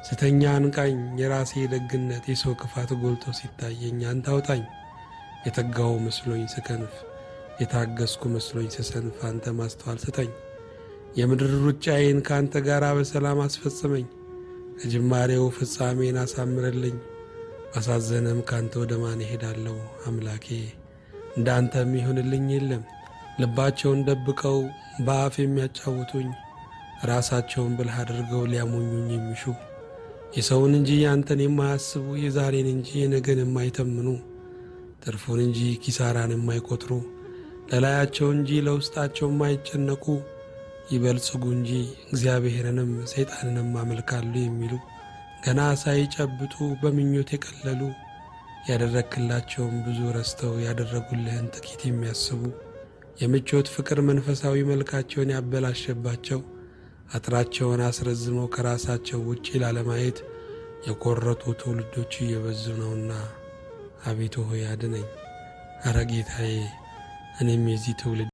ስተኛ አንቃኝ። የራሴ ደግነት የሰው ክፋት ጎልቶ ሲታየኝ አንተ አውጣኝ። የተጋው መስሎኝ ስከንፍ፣ የታገስኩ መስሎኝ ስሰንፍ አንተ ማስተዋል ስጠኝ። የምድር ሩጫዬን ከአንተ ጋር በሰላም አስፈጽመኝ። ከጅማሬው ፍጻሜን አሳምርልኝ። ባሳዘነም ካንተ ወደ ማን እሄዳለሁ? አምላኬ፣ እንዳንተ የሚሆንልኝ የለም። ልባቸውን ደብቀው በአፍ የሚያጫውቱኝ፣ ራሳቸውን ብልህ አድርገው ሊያሞኙኝ የሚሹ፣ የሰውን እንጂ ያንተን የማያስቡ፣ የዛሬን እንጂ የነገን የማይተምኑ፣ ትርፉን እንጂ ኪሳራን የማይቆጥሩ፣ ለላያቸው እንጂ ለውስጣቸው የማይጨነቁ፣ ይበልጽጉ እንጂ እግዚአብሔርንም ሰይጣንንም አመልካሉ የሚሉ፣ ገና ሳይጨብጡ በምኞት የቀለሉ፣ ያደረግክላቸውን ብዙ ረስተው ያደረጉልህን ጥቂት የሚያስቡ፣ የምቾት ፍቅር መንፈሳዊ መልካቸውን ያበላሸባቸው፣ አጥራቸውን አስረዝመው ከራሳቸው ውጪ ላለማየት የቆረጡ ትውልዶች እየበዙ ነውና አቤቱ ሆይ አድነኝ። ኧረ ጌታዬ፣ እኔም የዚህ ትውልድ